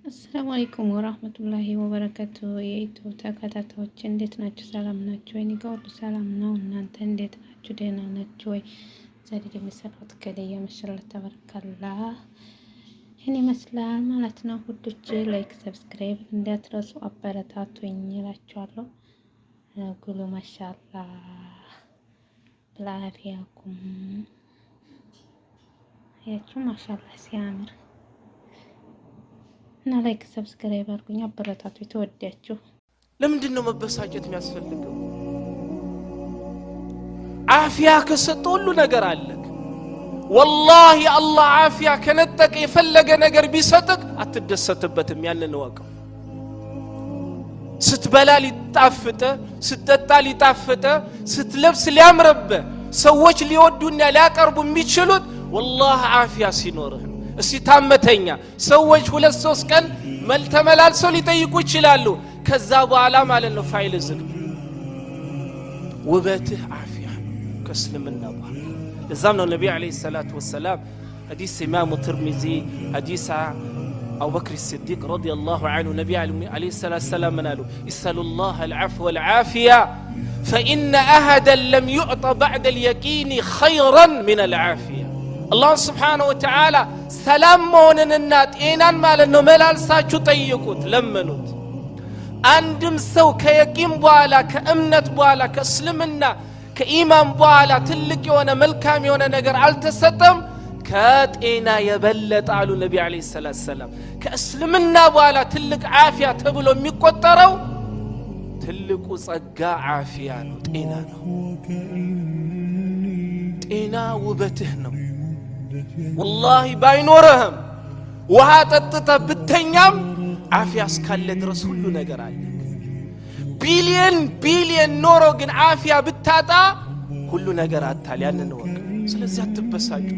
السلام عليكم ورحمة الله وبركاته። የኢትዮ ተከታታዮች እንዴት ናችሁ? ሰላም ናችሁ ወይ? እኔ ጋር ሁሉ ሰላም ነው። እናንተ እንዴት ናችሁ? ደህና ናችሁ ወይ? ዛሬ ደግሞ የሰራሁት ከላይ ما شاء الله تبارك الله ይህን ይመስላል ማለት ነው። ውዶቼ like፣ subscribe እንዳትረሱ፣ አበረታቱኝ እላችኋለሁ። ጉሉ ما شاء الله بالعافية ያችሁ ما شاء الله ሲያምር እና like subscribe አድርጉኝ፣ አበረታቱ። የተወዳችሁ ለምንድን ነው መበሳጨት የሚያስፈልገው? ዓፊያ ከሰጠ ሁሉ ነገር አለክ። والله አላህ ዓፊያ ከነጠቀ የፈለገ ነገር ቢሰጥቅ አትደሰትበትም። ያንን እወቀው። ስትበላ ሊጣፍጥ፣ ስትጠጣ ሊጣፍጥ፣ ስትለብስ ሊያምርብህ፣ ሰዎች ሊወዱና ሊያቀርቡ የሚችሉት والله ዓፊያ ሲኖርህ ነው። እስቲ ታመተኛ ሰዎች 2-3 ቀን ተመላልሰው ሊጠይቁ ይችላሉ። ከዛ በኋላ ማለት ነው ፋይል ዝግ። ውበትህ ዓፊያ ነው ከእስልምና በኋላ። ለዛም ነው ነቢ عليه الصلاة والسلام ሐዲስ ኢማሙ ትርሚዚ፣ ሐዲስ አቡበክር ስዲቅ رضي الله عنه፣ ነቢ عليه الصلاة والسلام ምን አሉ? اسألوا الله العفو والعافية فإن أحدا لم يعط بعد اليقين خيرا من العافية። አላህ سبحانه وتعالى ሰላም መሆንንና ጤናን ማለት ነው መላልሳችሁ ጠይቁት፣ ለምኑት። አንድም ሰው ከየቂን በኋላ፣ ከእምነት በኋላ፣ ከእስልምና ከኢማን በኋላ ትልቅ የሆነ መልካም የሆነ ነገር አልተሰጠም ከጤና የበለጠ አሉ ነቢ عليه الصلاة والسلام። ከእስልምና በኋላ ትልቅ ዓፊያ ተብሎ የሚቆጠረው ትልቁ ጸጋ ዓፊያ ነው፣ ጤና ነው። ጤና ውበትህ ነው። والله ባይኖርህም ውሃ ጠጥተህ ብተኛም ዓፊያ እስካለ ድረስ ሁሉ ነገር አለ። ቢሊየን ቢሊየን ኖሮ ግን ዓፊያ ብታጣ ሁሉ ነገር አታል። ያንን እወቅ። ስለዚህ አትበሳጩ።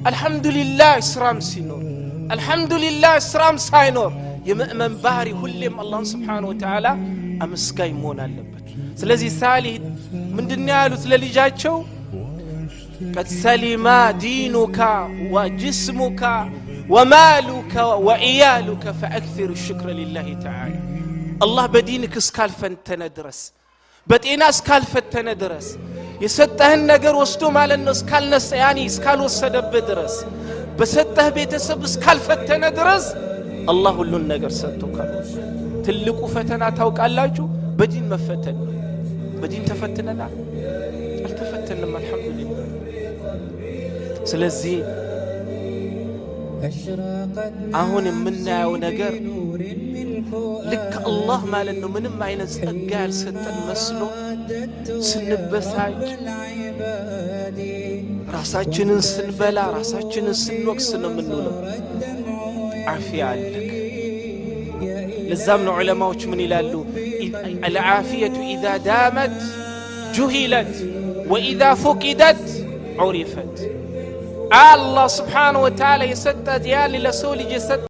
الحمد لله ስራም ሲኖር፣ الحمد لله ስራም ሳይኖር የምእመን ባህሪ ሁሌም አላህን سبحانه وتعالى አመስጋኝ መሆን አለበት። ስለዚህ ሳሊህ ምንድን ያሉት ለልጃቸው? قد سلم دينك وجسمك ومالك وعيالك فأكثر الشكر لله تعالى። አላህ በዲንክ እስካልፈተነ ድረስ፣ በጤና እስካልፈተነ ድረስ፣ የሰጠህን ነገር ወስዶ ማለት ነው እስካልነሳ يعني እስካልወሰደብህ ድረስ፣ በሰጠህ ቤተሰብ እስካልፈተነ ድረስ አላህ ሁሉን ነገር ሰጥቶካል። ትልቁ ፈተና ታውቃላችሁ? በዲን መፈተን ነው። በዲን ተፈትነናል? አልተፈተንም። الحمد لله። ስለዚህ አሁን የምናየው ነገር ልክ አላህ ማለት ነው ምንም አይነት ጸጋ ያልሰጠን መስሎ ስንበሳጭ፣ ራሳችንን ስንበላ፣ ራሳችንን ስንወቅስ ነው የምንውለው። ዓፊያ አለክ። ለዛም ነው ዑለማዎች ምን ይላሉ? العافية إذا دامت جهلت وإذا فقدت عرفت። አላህ سبحانه وتعالى የሰጠ ያለ ለሰው ልጅ የሰጠ